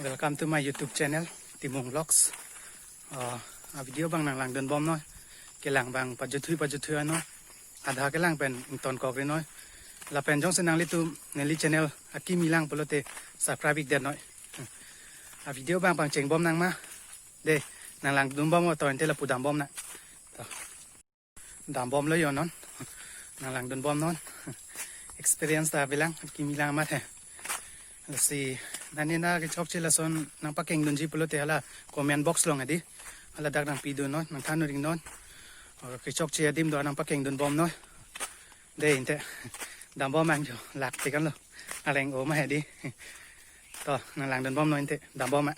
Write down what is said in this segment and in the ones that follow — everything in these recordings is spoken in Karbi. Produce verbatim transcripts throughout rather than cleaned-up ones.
Welcome to my YouTube channel, Timung Vlogs. Uh, a video abang nanglangdun bom noi. Kelang abang pajuthui pajuthui noi. Adha kelang pen ingtonkok ri noi. Lapen jongsi nanglitum neli channel akimi lang pulote subscribe ik det noi. A video abang pangcheng bom nang ma. Dei, nanglangdun bom o, to ante lapu dam bom nang. To. Dam bom lo yo non. Nanglangdun bom non. Experience ta bilang, akimi lang amat he. Lasi, nani na kechokche lason nangpakengdunji pulote hala comment box along hedi. Hala dak nangpidun non, nangthan ring non. Or kechokche adim do nangpakengdun bom non. Dei ante. Dam bom ang jo, lak tekan lo. Areng o ma hedi. To, nanglangdun bom non ante. Dam bom ang.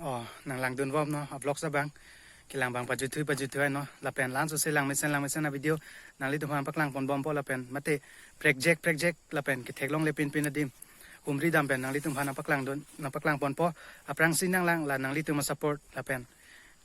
Oh, nanglangdun bom non, a vlog abang. Kelang abang pajuthui pajuthui noi. Lapen la-an sose langmesen langmesen a video nanglitum aphan paklang pon bompo lapen mate prekjak prekjak lapen ketheklongle pinpin adim humri dam pen nanglitum aphan nangpaklangdun, nangpaklang ponpo. Aphrangsi nanglang la nanglitum a support lapen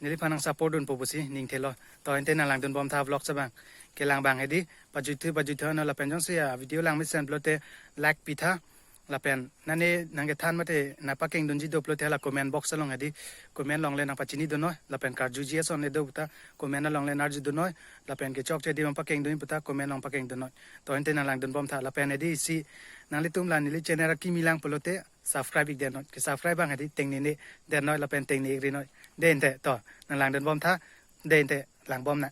neliphan nang support dunpo pusi ning thelo. To ante nanglangdun bom tha vlog abang. Kelang abang hedi pajuthui pajuthui noi lapen jongsi a video langmesen pulote like pitha. Lapen nane nangkethan mate nangpakengdunji do pulote hala comment box along hedi comment alongle nangpachinidun noi. Lapen karjuji ason le do puta comment alongle nang-arjudun noi. Lapen kechokche adim nangpakengdun puta comment along pakengdun noi. To ante nanglangdun bom tha. Lapen hedi isi nanglitum la neli channel akimi lang pulote subscribe ik det noi. Ke subscribe abang hedi tengne ne det noi lapen tengne ik ri noi. Dei ante to nanglangdun bom tha. Dei ante lang bom nang.